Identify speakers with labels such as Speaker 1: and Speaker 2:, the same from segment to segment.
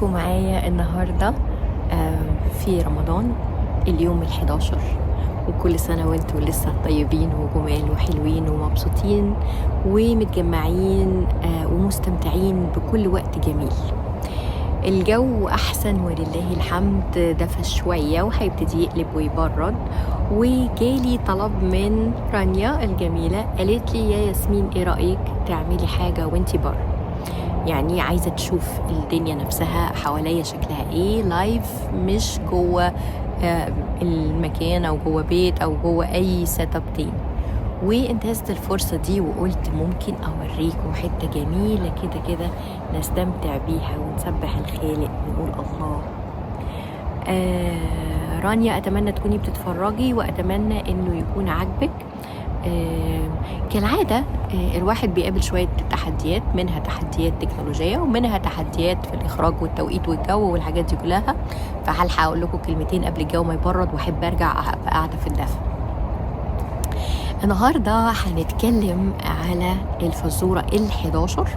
Speaker 1: بيكم معايا النهاردة في رمضان اليوم 11، وكل سنة وانتوا لسه طيبين وجمال وحلوين ومبسوطين ومتجمعين ومستمتعين بكل وقت جميل. الجو أحسن ولله الحمد، دفى شوية وهيبتدي يقلب ويبرد. وجالي طلب من رانيا الجميلة، قالت لي يا ياسمين ايه رأيك تعملي حاجة وانتي بره؟ يعني عايزة تشوف الدنيا نفسها حواليا شكلها ايه live، مش جوه المكان او جوه بيت او جوه اي setup تاني. وانتهزت الفرصة دي وقلت ممكن اوريكم حتة جميلة كده كده نستمتع بيها ونسبح الخالق ونقول الله. رانيا اتمنى تكوني بتتفرجي واتمنى انه يكون عاجبك. كالعادة الواحد بيقابل شوية تحديات، منها تحديات تكنولوجية ومنها تحديات في الإخراج والتوقيت والجو والحاجات دي كلها. فهلحق أقول لكم كلمتين قبل الجو ما يبرد وأحب أرجع أبقى قاعدة في الدفا. النهاردة هنتكلم على الفزورة 11،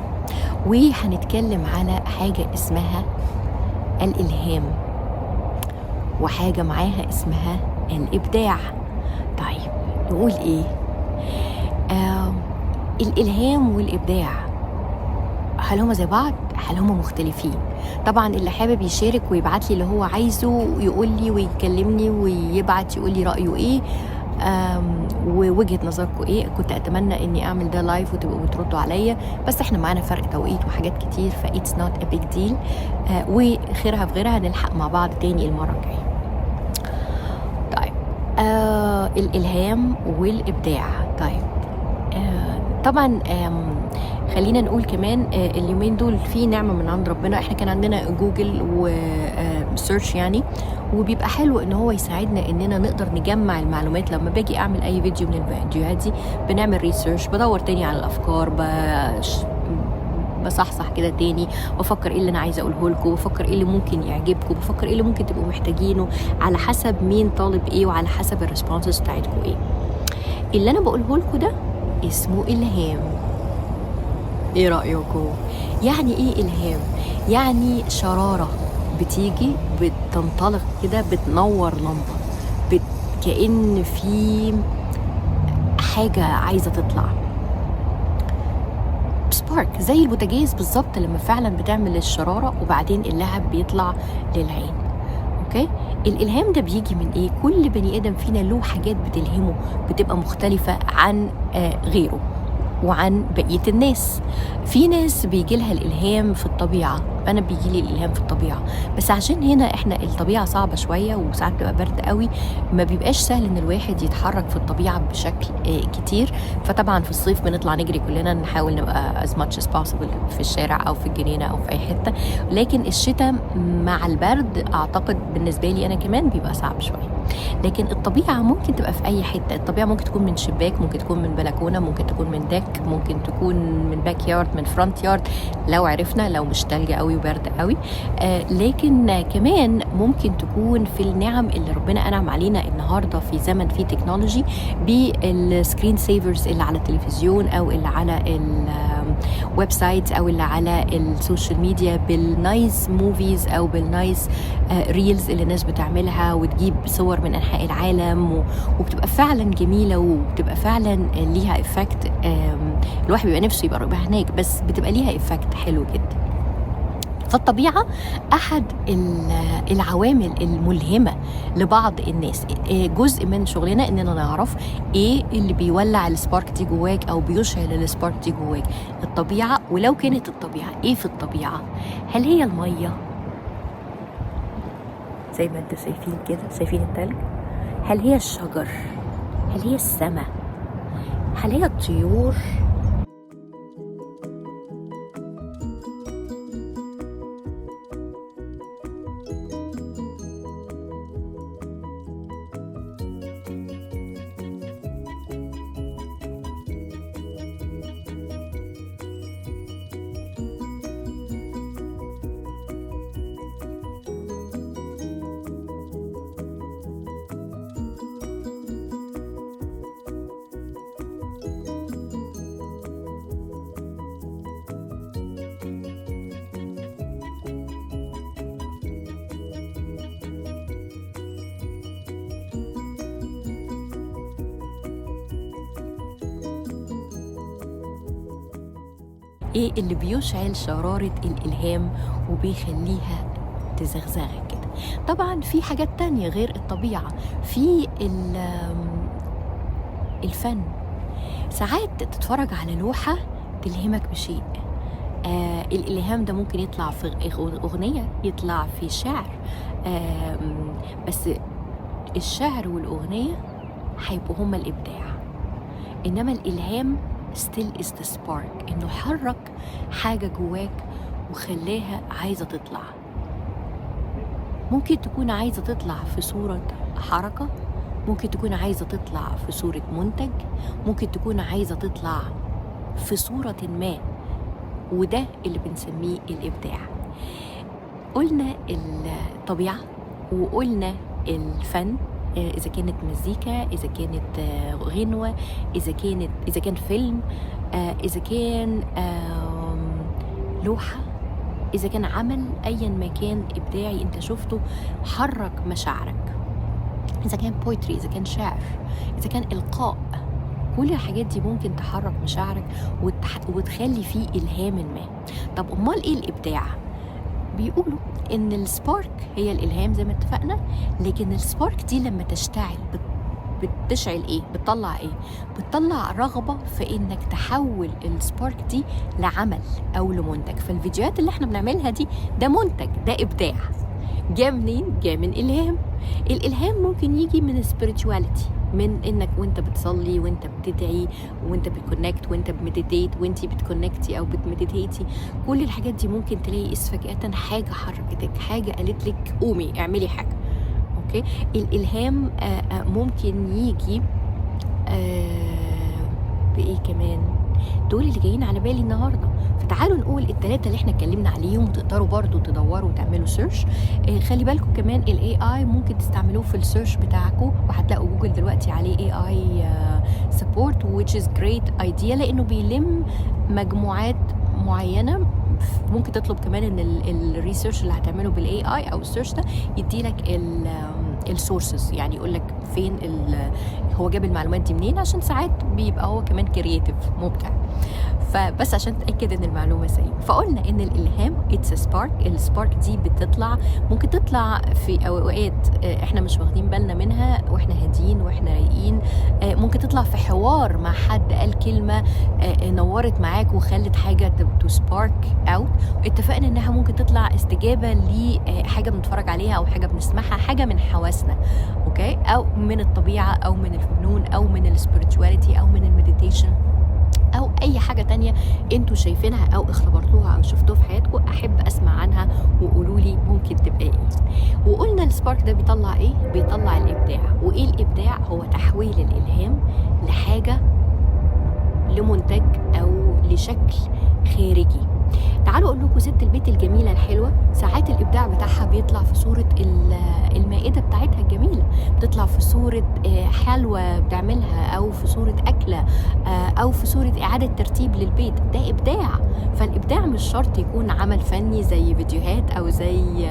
Speaker 1: وهنتكلم على حاجة اسمها الإلهام وحاجة معاها اسمها الإبداع. طيب نقول إيه؟ الإلهام والإبداع هل هما زي بعض؟ هل هما مختلفين؟ طبعا اللي حابب يشارك ويبعت لي اللي هو عايزه ويقول لي ويكلمني ويبعت يقول لي رأيه إيه ووجهة نظركم إيه. كنت أتمنى إني أعمل ده live وتبقوا بتردوا عليا، بس إحنا معانا فرق توقيت وحاجات كتير، ف it's not a big deal. وخيرها في غيرها، نلحق مع بعض تاني المرة الجاية. طيب الإلهام والإبداع. طيب طبعا خلينا نقول كمان اليومين دول في نعمة من عند ربنا. احنا كان عندنا جوجل و search يعني، وبيبقى حلو ان هو يساعدنا اننا نقدر نجمع المعلومات. لما باجي اعمل اي فيديو من الفيديوهات دي بنعمل research، بدور تاني على الافكار، بصحصح كده تاني، بفكر ايه اللي انا عايزه اقوله لكم، بفكر ايه اللي ممكن يعجبكم، بفكر ايه اللي ممكن تبقوا محتاجينه على حسب مين طالب ايه وعلى حسب ال responses بتاعتكم ايه. اللي انا بقوله لكم ده اسمه إلهام. ايه رأيكم؟ يعني ايه إلهام؟ يعني شرارة بتيجي بتنطلق كده، بتنور لمبة، كأن في حاجة عايزة تطلع، spark زي البوتاجاز بالظبط لما فعلا بتعمل الشرارة وبعدين اللهب بيطلع للعين. okay؟ الإلهام ده بيجي من إيه؟ كل بني آدم فينا له حاجات بتلهمه، بتبقى مختلفة عن غيره وعن بقية الناس. في ناس بيجي لها الإلهام في الطبيعة، أنا بيجي لي الإلهام في الطبيعة، بس عشان هنا إحنا الطبيعة صعبة شوية وساعات بتبقى برد قوي، ما بيبقاش سهل إن الواحد يتحرك في الطبيعة بشكل كتير. فطبعا في الصيف بنطلع نجري كلنا، نحاول نبقى as much as possible في الشارع أو في الجنينة أو في أي حتة. لكن الشتاء مع البرد أعتقد بالنسبة لي أنا كمان بيبقى صعب شوية. لكن الطبيعة ممكن تبقى في أي حتة. الطبيعة ممكن تكون من شباك، ممكن تكون من بلكونة، ممكن تكون من deck، ممكن تكون من backyard، من front yard لو عرفنا، لو مش تلج قوي وبرد قوي. لكن كمان ممكن تكون في النعم اللي ربنا أنعم علينا النهاردة في زمن فيه technology، بال screen savers اللي على التلفزيون أو اللي على ال website أو اللي على ال social media، بال nice movies أو بال nice reels اللي الناس بتعملها وتجيب صور من أنحاء العالم، وبتبقى فعلا جميلة وبتبقى فعلا ليها effect. الواحد بيبقى نفسه يبقى هناك، بس بتبقى ليها effect حلو جدا. فالطبيعة أحد العوامل الملهمة لبعض الناس. جزء من شغلنا إننا نعرف إيه اللي بيولع ال spark دي جواك أو بيشعل ال spark دي جواك. الطبيعة، ولو كانت الطبيعة إيه في الطبيعة؟ هل هي المية زي ما انتوا شايفين كده، شايفين التلج؟ هل هي الشجر؟ هل هي السماء؟ هل هي الطيور؟ ايه اللي بيشعل شرارة الإلهام وبيخليها تزغزغك كده؟ طبعا في حاجات تانية غير الطبيعة، في الفن. ساعات تتفرج على لوحة تلهمك بشيء. الإلهام ده ممكن يطلع في أغنية، يطلع في شعر، بس الشعر والأغنية هيبقوا هما الإبداع، إنما الإلهام still is the spark، إنه حرك حاجة جواك وخلاها عايزة تطلع. ممكن تكون عايزة تطلع في صورة حركة، ممكن تكون عايزة تطلع في صورة منتج، ممكن تكون عايزة تطلع في صورة ما، وده اللي بنسميه الإبداع. قلنا الطبيعة وقلنا الفن، إذا كانت مزيكا، إذا كانت غنوة، إذا كان فيلم، إذا كان لوحة، إذا كان عمل أيا ما كان إبداعي أنت شفته حرك مشاعرك، إذا كان poetry، إذا كان شعر، إذا كان إلقاء، كل الحاجات دي ممكن تحرك مشاعرك وتخلي فيه إلهام ما. طب أمال إيه الإبداع؟ بيقولوا إن ال spark هي الإلهام زي ما اتفقنا، لكن ال spark دي لما تشتعل بتشعل إيه؟ بتطلع إيه؟ بتطلع رغبة في إنك تحول ال spark دي لعمل أو لمنتج. فالفيديوهات اللي احنا بنعملها دي ده منتج، ده إبداع. جاء منين؟ جاء من إلهام. الإلهام ممكن يجي من spirituality، من انك وانت بتصلي وانت بتدعي وانت بت connect وانت ب meditate وانت بت connect ي او بت meditate ي، كل الحاجات دي ممكن تلاقي اس فجأة حاجة حركتك، حاجة قالت لك قومي اعملي حاجة. okay، الإلهام ممكن يجي بإيه كمان؟ دول اللي جايين على بالي النهارده. فتعالوا نقول الثلاثة اللي احنا اتكلمنا عليهم، وتقدروا برضو تدوروا وتعملوا search. خلي بالكم كمان ال AI ممكن تستعملوه في ال search بتاعكم، وهتلاقوا جوجل دلوقتي عليه AI support، which is great idea، لانه بيلم مجموعات معينه. ممكن تطلب كمان ان ال research اللي هتعمله بال AI او ال search ده يدي لك ال sources، يعني يقول لك فين هو جاب المعلومات دي منين، عشان ساعات بيبقى هو كمان creative مبدع. فبس عشان تتاكد ان المعلومة سليمه. فقلنا ان الالهام it's a spark. ال spark دي بتطلع، ممكن تطلع في اوقات احنا مش واخدين بالنا منها، واحنا هاديين واحنا رايقين. ممكن تطلع في حوار مع حد قال كلمة نورت معاك وخلت حاجة to spark out. اتفقنا انها ممكن تطلع استجابة لحاجة بنتفرج عليها او حاجة بنسمعها، حاجة من حواسنا، okay، او من الطبيعة او من الفنون او من ال spirituality او من ال meditation او اي حاجة تانية انتوا شايفينها او اختبرتوها او شفتوها في حياتكم. احب اسمع عنها وقولوا لي ممكن تبقى ايه. وقلنا ال spark ده بيطلع ايه؟ بيطلع الابداع. وايه الابداع؟ هو تحويل الالهام لحاجة، لمنتج او لشكل خارجي. تعالوا اقول لكم، ست البيت الجميلة الحلوة ساعات الابداع بتاعها بيطلع في صوره المائدة بتاعتها الجميله، بتطلع في صوره حلوى بتعملها، او في صوره اكله، او في صوره اعاده ترتيب للبيت. ده ابداع. فالابداع مش شرط يكون عمل فني زي فيديوهات او زي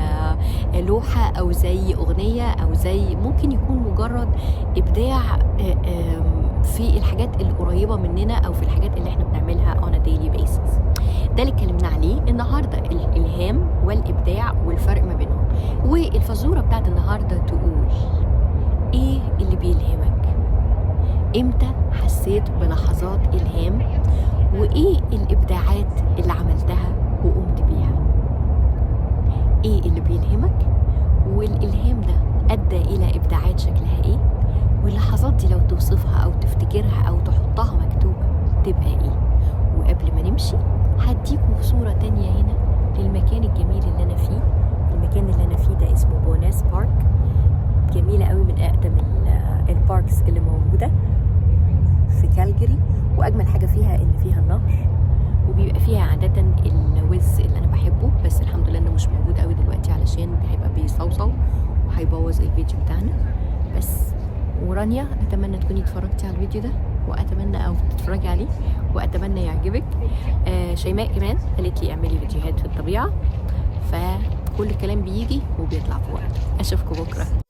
Speaker 1: لوحة او زي اغنيه، او زي ممكن يكون مجرد ابداع في الحاجات القريبة مننا او في الحاجات اللي احنا بنعملها on a daily basis. ده اللي اتكلمنا عليه النهارده، الالهام والابداع والفرق ما بينهم. والفزوره بتاعت النهارده تقول ايه اللي بيلهمك؟ امتى حسيت بلحظات الهام؟ وايه الابداعات اللي عملتها وقمت بيها؟ ايه اللي بيلهمك؟ والالهام ده ادى الى ابداعات شكلها ايه؟ واللحظات دي لو توصفها او تفتكرها او تحطها مكتوبة تبقى ايه؟ وقبل ما نمشي هديكم صورة تانية هنا للمكان الجميل اللي أنا فيه. المكان اللي أنا فيه ده اسمه Bowness Park، جميلة قوي، من أقدم ال parks اللي موجودة في كالجري. وأجمل حاجة فيها إن فيها النهر، وبيبقى فيها عادة الوز اللي أنا بحبه، بس الحمد لله إنه مش موجود قوي دلوقتي علشان هيبقى بيصوصو وهيبوظ الفيديو بتاعنا. بس ورانيا، اتمنى تكوني اتفرجتي على الفيديو ده، واتمنى او تتفرجي عليه، واتمنى يعجبك. شيماء كمان قالت لي اعملي فيديوهات في الطبيعه. فكل الكلام بيجي وبيطلع في وقته. اشوفكم بكره.